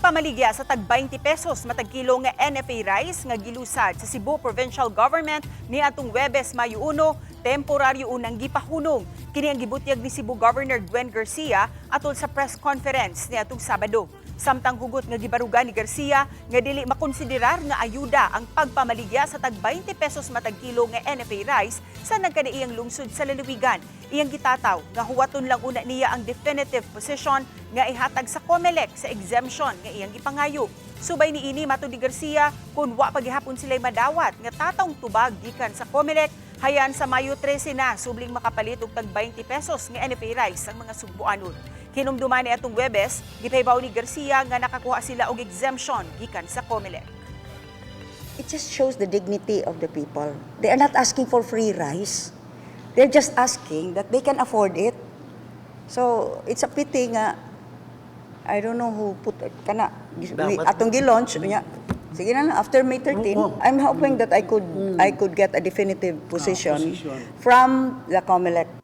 pagpamaligya sa tag 20 pesos matag kilo nga NFA rice nga gilusad sa Cebu Provincial Government niadtong Webes, Mayo 1, temporaryo unang gipahunong. Kini ang gibutyag ni Cebu Governor Gwen Garcia atol sa press conference niadtong Sabado. Samtang hugot nga gibaruga ni Garcia nga dili makonsiderar nga ayuda ang pagpamaligya sa tag 20 pesos matag kilo nga NFA rice sa nagkadaiyang lungsod sa lalawigan. Iyang gitataw nga huwaton lang una niya ang definitive position nga ihatag sa COMELEC sa exemption nga iyang gipangayo. Subay niini, matud ni Garcia, kung wa pa gihapon sila'y madawat nga tatawng tubag gikan sa COMELEC, hayan sa Mayo 13 na subling makapalit og tag 20 pesos nga NFA rice ang mga Sugbuanon. Hinumduman niadtong Webes, gipahibaw ni Garcia nga nakakuha sila og exemption gikan sa COMELEC. It just shows the dignity of the people. They are not asking for free rice. They're just asking that they can afford it. So, it's a pity nga, I don't know who put it, kana, atong gi-launch, niya, sige na lang, after May 13. I'm hoping that I could get a definitive position position. From the COMELEC.